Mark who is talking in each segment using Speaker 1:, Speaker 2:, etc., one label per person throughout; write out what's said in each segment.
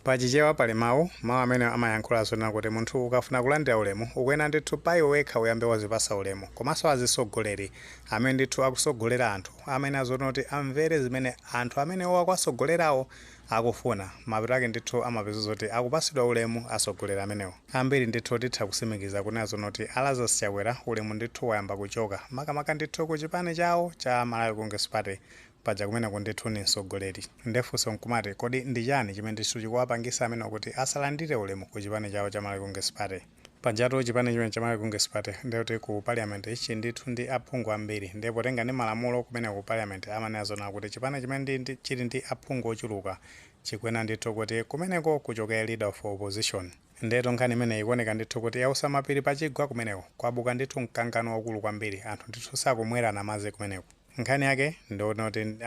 Speaker 1: Pachichewa pali mawu, mawu amene amayankhula zonena kuti munthu ukafuna kulandira ulemu, ukuyenera ndithu pa iwe wekha uyambe wazipasa ulemu. Komanso azisogoleri amene ndithu akusogolera anthu amene azonena kuti amvere zimene anthu amene akuwasogolerawo akufuna. Mapeto ake ndithu amapeza zoti akupasidwa ulemu asogoleri amenewo. Ambiri ndithu titha kusimikiza kunena zonena kuti a Lazarus Chakwera ulemu ndithu wayamba kuchoka, makamaka ndithu ku chipani chawo cha Malawi Congress Party. Paja kumeneko ndithu ni mtsogoleri. Ndefunso nkumati, kodi ndi chani chimene ndithu chikuwapangisa amenewo kuti asalandire ulemu ku chipani chawo cha Malawi Congress Party? Pajatu chipani chimene cha Malawi Congress Party ndikuti ku parliament ichi ndithu ndi aphungu ambiri. Ndipo potenga ndi malamulo kumene ku parliament amanena zonena kuti chipani chimene chili ndi aphungu ochuluka chikuyenera ndithu kuti kumeneko kuchoke leader of opposition. Ndeto nkhani imene ikuoneka ndithu kuti yausa mapiri pachigwa. Kumeneko kwabuka ndithu mkangano waukulu kwambiri, anthu ndithu sakumwerana madzi kumeneko. Nkhani yake ndionoti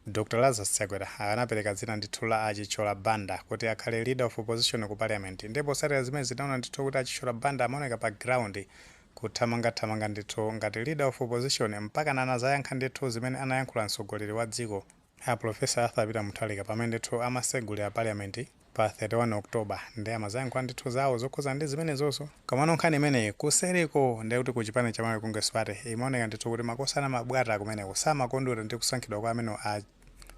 Speaker 1: Dr Lazarus Chakwera anapereka dzina ndithu la Achithyola Banda kuti akhale leader of opposition ku parliament. Ndipo potsatira zimene zinaona ndithu kuti Achithyola Banda amaoneka pa ground kuthamangathamanga ndithu ngati leader of opposition, mpaka anazayankha ndithu zimene anayankhula mtsogoleri wa dziko a Professor Arthur Peter Mutharika pamene ndithu amasegulira parliament pa 31 October, ndi amazayankhula ndithu zawo zokhuza ndi zimenezonso. Komano nkhani imeneyi kuseriko ndikuti ku chipani cha Malawi Congress Party imaoneka ndithu kuti makosana mabwata kumeneko samakondwera ndi kusankhidwa kwa amene a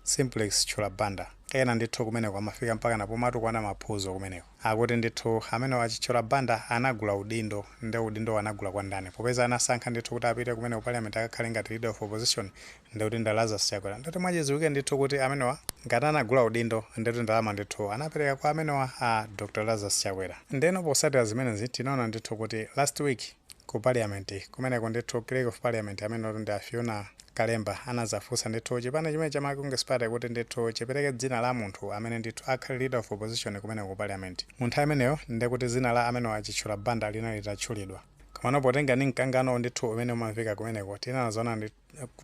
Speaker 1: Simplex Chithyola Banda. Ena ndithu kumeneko amafika mpaka napomatukwana maphuzo kumeneko, akuti ndithu amene a Chithyola Banda anagula udindo. Ndi udindo anagula kwa ndani, popeza anasankha ndithu kuti apite kumene ku parliament akakhale ngati leader of opposition ndikuti nda Lazarus Chakwera? Ndikuti mwachidziwike ndithu kuti amenewa ngati anagula udindo, ndikuti ndalama ndithu anapereka kwa amenewa a Dr Lazarus Chakwera. Ndeno posatira zimenezi tinaona ndithu kuti last week ku parliament kumeneko ndithu clerk of parliament amene ndi a Fiona Kalemba anazafunsa ndithu chipani chimene cha Malawi Congress Party kuti ndithu chipereke dzina la munthu amene ndithu akhale leader of opposition kumene ku parliament. Mu nthawi imeneyo ndekuti dzina la amene a Chithyola Banda linali litatchulidwa. Komano potenga ndi mkangano ndithu umene umamveka kumeneko,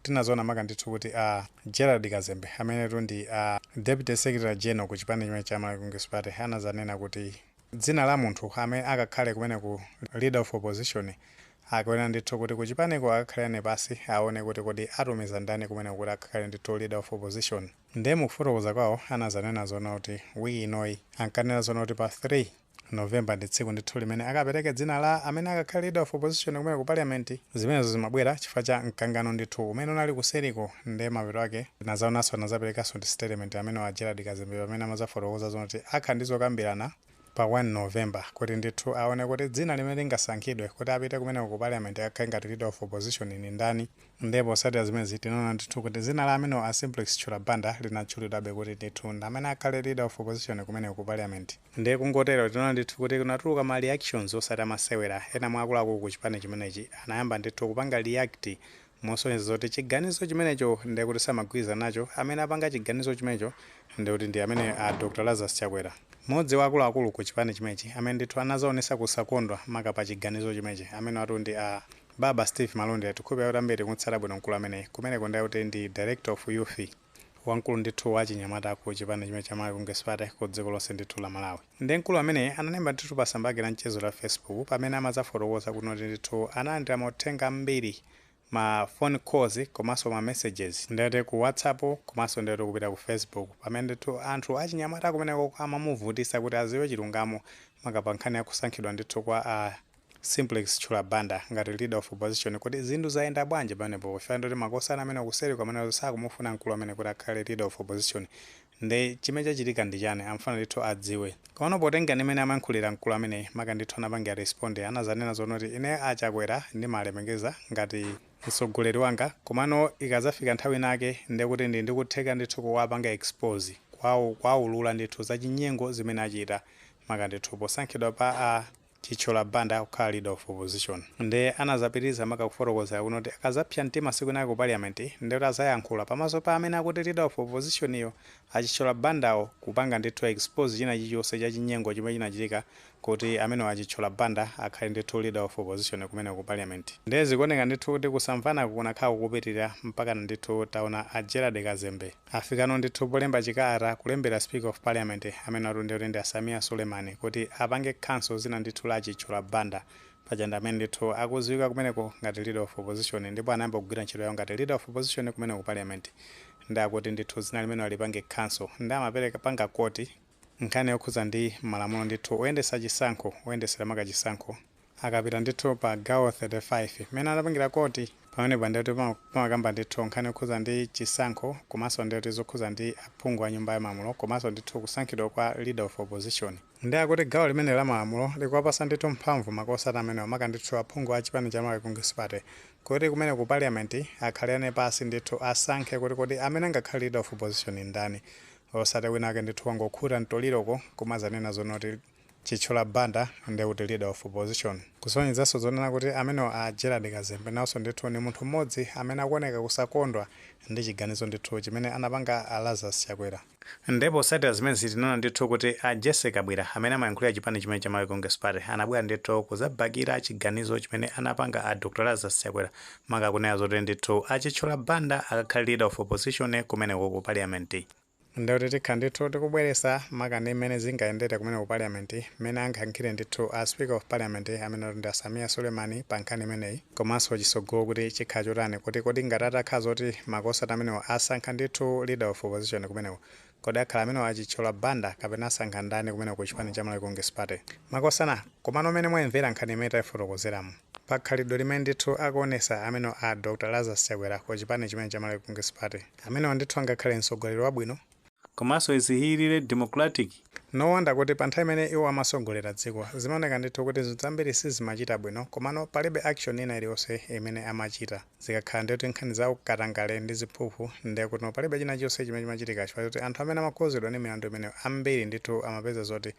Speaker 1: tinazoona maka ndithu kuti a Gerald Kazembe, amenetu ndi a deputy secretary general ku chipani chimene cha Malawi Congress Party, anazanena kuti dzina la munthu amene akakhale kumene ku leader of opposition akuyenera ndithu kuti kuchipaniko akakhalirane pasi, aone kuti kodi atumiza ndani kumene kuti akakhale ndithu leader of opposition. Ndiye mukufotokoza kwawo anazanena zona kuti wiki inoyi, ankanena zona kuti pa 3 November ndi tsiku ndithu limene akapereke dzina la amene akakhale leader of opposition kumene ku parliament. Zimenezo zimabwera chifukwa cha mkangano ndithu umene unali kuseriko. Ndiye mapeto ake tinazaonanso anazaperekanso ndi statement amene wa Gerald Kazembe pamene amazafotokoza zona kuti akhala ndi zokambirana pa 1 November kuti ndithu aone kuti dzina limene lingasankhidwe kuti apite kumeneko ku parliament akakhale ngati leader of opposition ni ndani. Ndipo potsatira zimenezi tinaona ndithu kuti dzina la amene a Simplex Chithyola Banda linatchulidwabe kuti ndithu ndi amene akhale leader of opposition kumeneko ku parliament. Ndiye kungotero tinaona ndithu kuti kunatuluka ma reactions osati amasewera. Ena mwa akuluakulu ku chipani chimenechi anayamba ndithu kupanga react mosonyeza zoti chiganizo chimenecho ndiye kuti samagwirizana nacho. Amene apanga chiganizo chimenecho ndikuti ndi amene a Dr Lazarus Chakwera. Mmodzi wa akuluakulu ku chipani chimenechi amene ndithu anazaonesa kusakondwa maka pa chiganizo chimenechi, amene watu ndi a Baba Steve Malondera. Tikhulupirira kuti ambiri tikutsata bwino mkulu ameneyi. Kumeneko ndiye kuti ndi director of youth, wamkulu ndithu wa chinyamata ku chipani chimene cha Malawi Congress Party ku dziko lonse ndithu la Malawi. Ndi mkulu amene analemba ndithu pa tsamba lake la mchezo la Facebook pamene amazafotokoza kuti ndithu analandira mauthenga ambiri, ma phone calls komanso ma messages, ndete ku WhatsApp komanso ndete kupita ku Facebook, pamene ndithu anthu achinyamata kumeneko amamuvutisa kuti aziwe chilungamo maka pa nkhani yakusankhidwa ndithu kwa a Simplex Chithyola Banda ngati leader of opposition, kuti zinthu zayenda bwanji pamenepo, kufika ndoti makosana amene kuseri kwamene sakumufuna mkulu amene kuti akhale leader of opposition. Ndi chimene chachitika ndi chani, amfana ndithu adziwe. Komano potenga ndi mmene amayankhulira mkulu amene maka ndithu anapangira respond, anazanena zonoti ine Achakwera ndimalemekeza ngati mtsogoleri wanga, komano ikazafika nthawi inake ndekuti ndi ndikutheka ndithu kuwapanga expose, kwaulula ndithu zachinyengo zimene achita maka ndithu posankhidwa pa a Chithyola Banda kukhala leader of opposition. Nde anazapitiriza maka kufotokoza kunoti akazapsa mtima siku inake ku parliament, ndekuti azayankhula pamaso pa amene akuti leader of opposition iyo Achithyola Bandawo, kupanga ndithu expose china chilichonse cha chinyengo chimene chinachitika kuti amene Achithyola Banda akhale ndithu leader of opposition kumene ku parliament. Ndiye zikuoneka ndithu kuti kusamvana kunakhala kukupitirira mpaka ndithu taona a Gerald Kazembe afikano ndithu polemba chikalata kulembera Speaker of Parliament, amene atu ndikuti ndi a Sameer Suleman, kuti apange cancel zina ndithu la Achithyola Banda. Paja ndi amene ndithu akudziwika kumeneko ngati leader of opposition, ndipo anayamba kugwira ntchito yawo ngati leader of opposition kumene ku parliament. Ndi akuti ndithu zina limene alipange cancel, ndi amapereka panga quote. Nkhani yokhuza ndi malamulo ndithu oyendesa chisankho, oyendesera maka chisankho, akapita ndithu pa gawo 35 mmene anapangira koti pamenepa, ndiyoti pamakamba ndithu nkhani yokhuza ndi chisankho, komanso ndiyoti zokhuza ndi aphungu a Nyumba ya Malamulo, komanso ndithu kusankhidwa kwa Leader of Opposition. Ndi akuti gawo limene la malamulo likuwapasa ndithu mphamvu makosana amenewa, maka ndithu aphungu a chipani cha Malawi Congress Party, kuti kumene ku Parliament akhalirane pasi ndithu, asankhe kuti kodi amene angakhale Leader of Opposition ndani, osati wina ake ndithu wangokhuta mtoliroko kumazanena zonoti Chithyola Banda ndi kuti Leader of Opposition. Kusonyezanso zonena kuti amenewo a Gerald Kazembe nawonso ndithu ni munthu mmodzi amene akuoneka kusakondwa ndi chiganizo ndithu chimene anapanga a Lazarus Chakwera. Ndipo potsatira zimenezi, tinaona ndithu kuti a Jesse Kabwira amene amayankhulira chipani chimene cha Malawi Congress Party anabwera ndithu kuzabakira chiganizo chimene anapanga a Dr Lazarus Chakwera, maka kunena zoti ndithu a Chithyola Banda akakhale Leader of Opposition kumeneko ku Parliament. Ndikuti tikha ndithu tikubweresa makani mmene zingayendere kumene ku Parliament, mmene angayankhire ndithu a Speaker of Parliament amene ndi a Sameer Suleman pa nkhani imeneyi, komanso chisogolo kuti chikhala chotani, kuti kodi ngati atakhala zoti makosana amenewo asankha ndithu Leader of Opposition kumeneko, kodi akhala amenewo a Chithyola Banda kapena asankha ndani kumeneko ku chipani cha Malawi Congress Party? Makosana, komano mmene mwayimvera nkhani imene tayifotokozeramo, pakhalidwe limene ndithu akuonesa amenewo a Dr Lazarus Chakwera ku chipani chimene cha Malawi Congress Party, amenewo ndithu angakhale mtsogoleri wabwino?
Speaker 2: Komanso is he really democratic?
Speaker 1: No wonder kuti pa nthawi imene iwo amasogolera dziko, zimaoneka ndithu kuti zinthu zambiri sizimachita bwino, komano palibe action ina iliyonse imene amachita. Zikakhala ndikuti nkhani za katangale ndi ziphuphu, ndiye kuti no, palibe china chonse chimene chimachitika, chifukwa choti anthu amene amakhuzidwa ndi milandu imeneyo ambiri ndithu amapeza zoti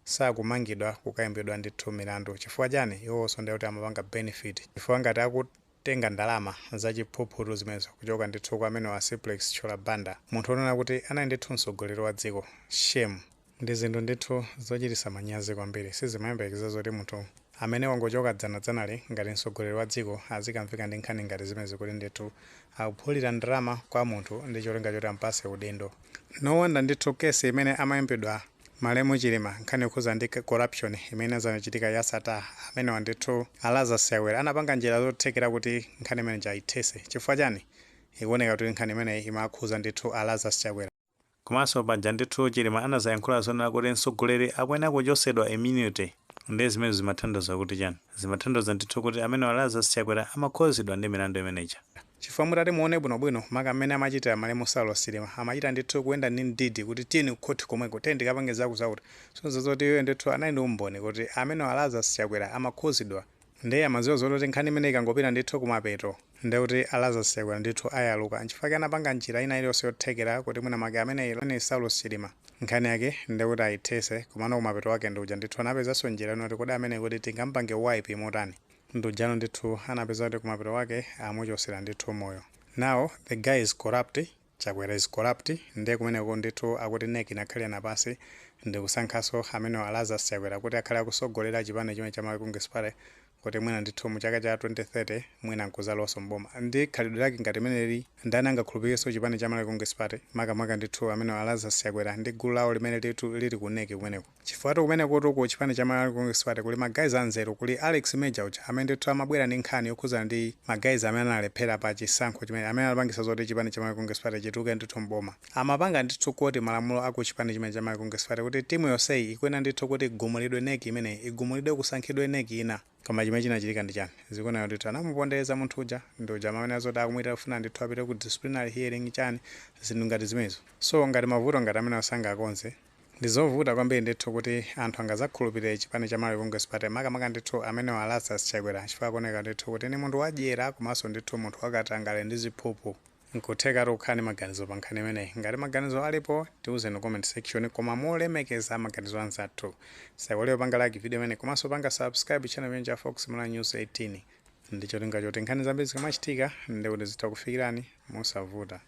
Speaker 1: sakumangidwa, kukayimbidwa ndithu milandu. Chifukwa chani? Iwonso ndiye kuti amapanga benefit, chifukwa ngati akutenga ndalama zachiphuphutu zimenezo kuchoka ndithu kwa amene wa Simplex Chithyola Banda, munthu onena kuti anali ndithu mtsogoleri wa dziko. Shame! Ndi zinthu ndithu zochititsa manyazi kwambiri. Sizimayembekeza zoti munthu amene wangochoka dzanadzanali ngati mtsogoleri wa dziko azikamveka ndi nkhani ngati zimenezi, kuti ndithu akuphulira ndalama kwa munthu ndi cholinga choti ampase udindo. No wonder ndithu kesi imene amayimbidwa malemu Chilima, nkhani yokhuza ndi corruption imene inachitika ya Sattar, amenewa ndithu a Lazarus Chakwera anapanga njira zothekera kuti nkhani imene ayithese. Chifukwa chani? Ikuoneka kuti nkhani imeneyi imakhuza ndithu a Lazarus Chakwera.
Speaker 2: Komanso paja ndithu Chilima anazayankhula zonena kuti mtsogoleri akuyenera kuchosedwa immunity. Ndi zimene zimathandiza kuti chani? Zimathandiza ndithu kuti amene wa Lazarus Chakwera amakhuzidwa ndi milandu imeneyi.
Speaker 1: Chifukwa mutati muone bwinobwino maka amene amachitira malemu Saulos Chilima, amachita ndithu kuyenda ndi ndidi kuti tiyeni kukhoti komweko, tiyeni tikapange zaku zakuti. So zoti iye ndithu anali ndi umboni kuti amene a Lazarus Chakwera amakhuzidwa, ndiye amadziwa zoti nkhani imene ikangopita ndithu kumapeto, ndiye kuti a Lazarus Chakwera ndithu ayaluka. Nchifukwa anapanga njira ina iliyonse yothekera kuti mwina make amene Saulos Chilima nkhani yake ndiye kuti ayithese. Komano kumapeto wake ndikuja ndithu anapezanso njira inoti kodi amene kuti tingampange wipe motani? Ndujano ndithu anapeza kuti kumapeto wake amuchosera ndithu moyo. Now the guy is corrupt. Chakwera is corrupt. Ndiye kumeneko ndithu akuti NEC inakhalira pansi ndikusankhanso amene a Lazarus Chakwera kuti akhale akusogolera chipani chimene cha Malawi Congress Party, kuti mwina ndithu mu chaka cha 2030 mwina nkuzalowanso mboma. Ndi khalidwe lake ngati limeneli, ndani angakhulupirenso chipani cha Malawi Congress Party, makamaka ndithu amene a Lazarus Chakwera ndi gulu lawo limene litu lili ku NEC kumeneko? Chifukwa kumeneko ku chipani cha Malawi Congress Party kuli ma guys anzeru. Kuli Alex Major uja amene ndithu amabwera ndi nkhani yokhuzana ndi ma guys amene analephera pa chisankho chimene amene anapangisa zoti chipani cha Malawi Congress Party chituluke ndithu mboma. Amapanga ndithu koti malamulo aku chipani chimene cha Malawi Congress Party kuti timu yonseyi ikuyenera ndithu kuti igumulidwe, NEC imeneyi igumulidwe, kusankhidwe NEC ina. Koma chimene chinachitika ndi chani? Zikuoneka ndithu anamupondereza munthu uja, ndi uja amene zoti akumwita kufuna ndithu apite ku disciplinary hearing, chani, zinthu ngati zimenezo. So ngati mavuto ngati amene asangakonze, ndi zovuta kwambiri ndithu kuti anthu angazakhulupirire chipani cha Malawi Congress Party, makamaka ndithu amene wa Lazarus Chakwera, chifukwa akuoneka ndithu kuti ni munthu wadyera komanso ndithu munthu wakatangale ndi ziphuphu. Nkutheka kukhala ndi maganizo pa nkhani imeneyi. Ngati maganizo alipo, tiuzeni comment section, koma molemekeza maganizo anzathu. Saiwale panga like video imene komanso panga subscribe channel imene cha Fox Malawi News 18, ndi cholinga choti nkhani zambiri zikamachitika ndi kuti zitha kufikirani mosavuta.